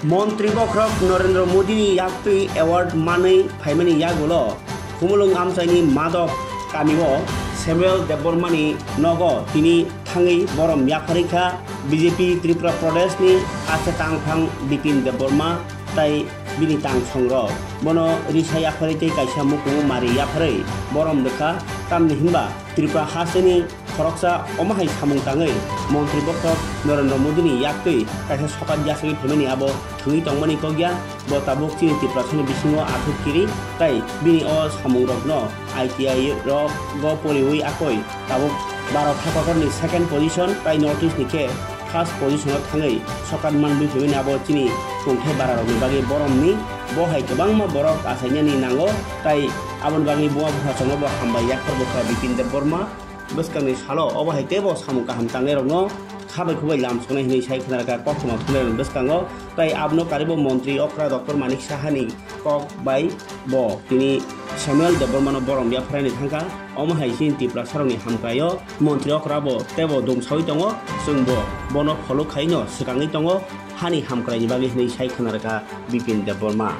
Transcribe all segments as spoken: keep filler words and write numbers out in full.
Montri bokhorok Narendra Modini yaktwi award manwi phaimani yagulo Khumulwng amchaini Madok kamio Samuel Debbarmani nogo tini thangwi borom yapharwi kha B J P Tripura Pradeshni haste tangphang Bipin Debbarma tai bini tangsongrok. Bono risa yapharwi tei kaisa mukumu mari yapharwi borom rwkha, tamni hinba Tripura hasteni khoroksa omo hai samung tangwi Montri bokhorok Narendra Modini yaktwi kaisa sokat yasagwi phaimani abo thwngwi tongmani kok ya. Bo tabuk chini Tiprasani bisingo athuk kiri, tai bini o samungrokno I T I rogo poriwi akoi tabuk Bharat hakotorni second position tai North East ni khe first position o thangwi sokat manwi phaimani abo chini kungthai bararokni bagwi boromni bo hai kwbangma borok achainani nango, tai aboni bagwi buma bupha chwngno bo hambai yaphar bwkha Bipin Debbarma. Bwskangni salo obo hai teibo samung kaham tangnairokno khabai khubai lam sonai hwnwi sai khna rwkha koktwma thumnairokni bwskango. Tai abono karibo montri okra Doctor Manik Sahani kok bai bo tini Samuel Debbarmano borom yapharani thangkha. Omo hai chini Tiprasarokni hamkraio montri okra bo teibo dumsawi tongo, chwngbo bono follow khaino swkangwi tongo. Hani hamkraini bagwi hwnwi sai khna rwkha Bipin Debbarma.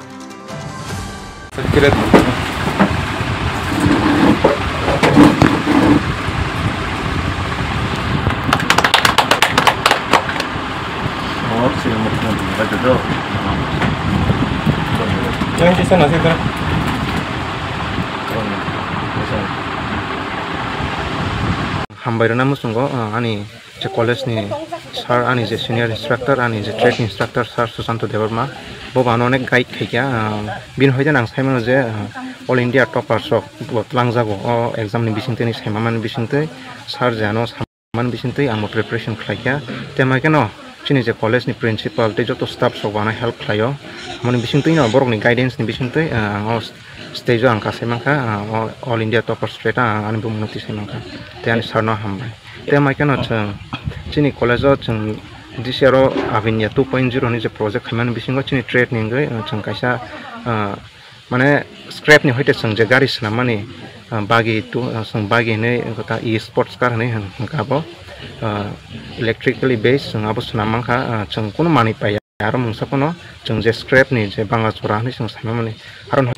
Hambai rwna muchungo, ah, ani je college ni sir, ani je senior instructor, ani je trade instructor sir Susanto Debbarma, bo bo ano onek guide khaikha, ah, bini hoite nang saimano je, ah, All India toppers rok bo twlangjago o exam ni bisingtwi ni saimamani bisingtwi sir je ano samani bisingtwi ang bo preparation khlaikha. Tei mai kheno chini je college ni principal tei joto staff rok bo ano help khlaio. Moni bisingtwi no borok ni guidance ni bisingtwi, ah, ang o stage o ang kasai mankha, ah, o All India toppers trade ang ani bumung no tisai mankha. Tei ani sir no hambai. Tei mai kheno chwng chini college o chwng this year o Avinya two point zero ni je project khaimani bisingo chini trade ni wngwi, ah, chwng kaisa, ah, mane scrap ni hoite chwng je gari swnammani, ah, bagi tu, ah, chwng bagi hinwi wngkha ta e sports car hinwi hwn-, hwnkha abo, ah, electrically based chwng abo swnam mankha, ah, chwng kunu manwi paiya. Aro mungsa phano chwng je scrap ni je banga chora hinwi chwng saimani. Aro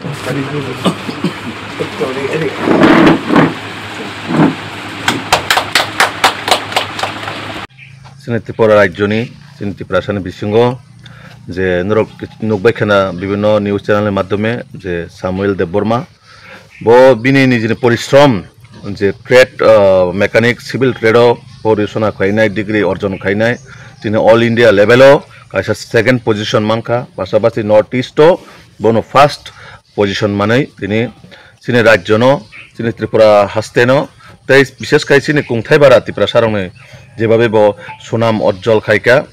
chini Tripura rajyoni, chini Tiprasani bisingo je norok nukbai khana bibhinno news channel ni madhyome je Samuel Debbarma, bo bini nijini porishrom je trade, ah, mechanic, civil trade o porichona khlainai, degree orjon khlainai, tini all India level o kaisa second position mankha, pasapasi North East o bono first position manwi tini chini rajyo no, chini Tripura haste no, tei bishesh khai chini kungthai bara Tiprasa rokni jebabe bo sunam ojjol khaikha.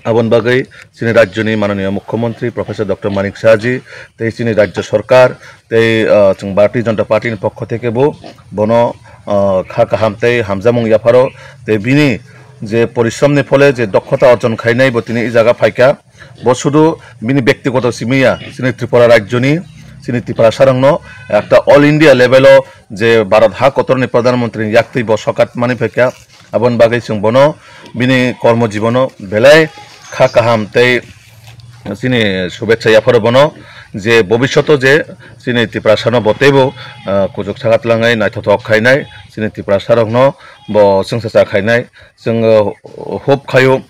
Aboni bagwi chini rajyoni mananiya mukhyamantri Professor Doctor Manik Saha ji tei chini rajya sarkar tei, ah, chwng Bharatiya Janata Party ni pokho theke bo bono, ah, kha kaham tei hamjakmung yapharo tei bini je porishrom ni phole je dokhota orjon khainai bo tini i jaga phaikha. Bo sudu bini bektigoto simi ya, chini Tripura rajyoni, chini Tiprasa rokno ekta all India level o je Bharat ha kotorni Pradhan Mantri ni yaktwi bo sokat mani phaikha. Aboni bagwi chwng bono bini kormo jibono belai kha kaham tei chini shubhechha yapharo bono je bobishoto je chini Tiprasano bo teibo, ah, kuchuk sakat langnai naithothok khainai chini Tiprasa rokno bo chwngsacha khainai chwng, ah, hope khaio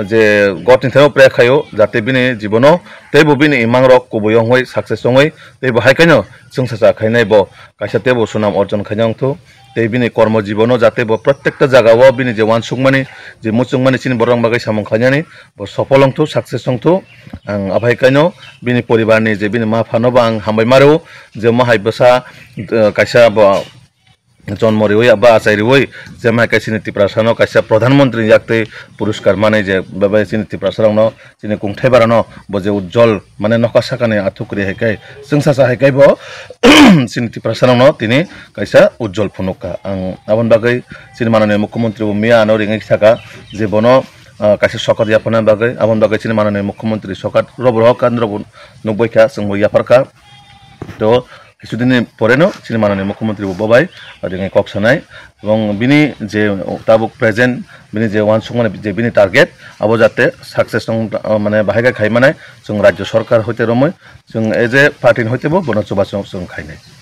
je God ni thani prayer khaio jate bini jibono teibo bini imang rok kubui wngwi success wngwi teibo hai khaino chwngsacha khainai bo kaisa teibo sunam orjon khaina wngthu. Tei bini kormo jibono jate bo protekta jaga o bini je uansukmani, je muchungmani chini borok bagwi samung khlainani bo sopol wngthu, success wngthu. Ang aphai kaino bini poribar ni je bini ma phano bo ang hambai ma rwo je omo hai bwsa, eh, kaisa bo jonmo riwi ba achai riwi je ma hai kaisa chini Tiprasa no kaisa Pradhan Mantri ni yaktwi puruskar manwi je bebak chini Tiprasa rok no chini kungthai bara no bo je ujjol mane nokha sakani athuk ri hai khe chwngsacha hai khe bo chini Tiprasa rok no tini kaisa ujjol phunuk kha. Ang aboni bagwi chini mananiya mukhyamantri bo miya ano ringwi saka je bono, ah, kaisa sokat yaphana bagwi, aboni bagwi chini mananiya mukhyamantri sokat robo rohor kha, norok bo nukbai kha, chwng bo yaphar kha. To Kichudin ni pore no chini manani mukhyamantri bo bai, ah, jeng kok sanai, ebong bini je tabuk present, bini je uansukmani je bini target, abo jate success tong, ah, mane bahai khe khai manai, chwng rajya sarkar hoite romwi, chwng as a party ni hoite bo bono chubachu chwng khainai.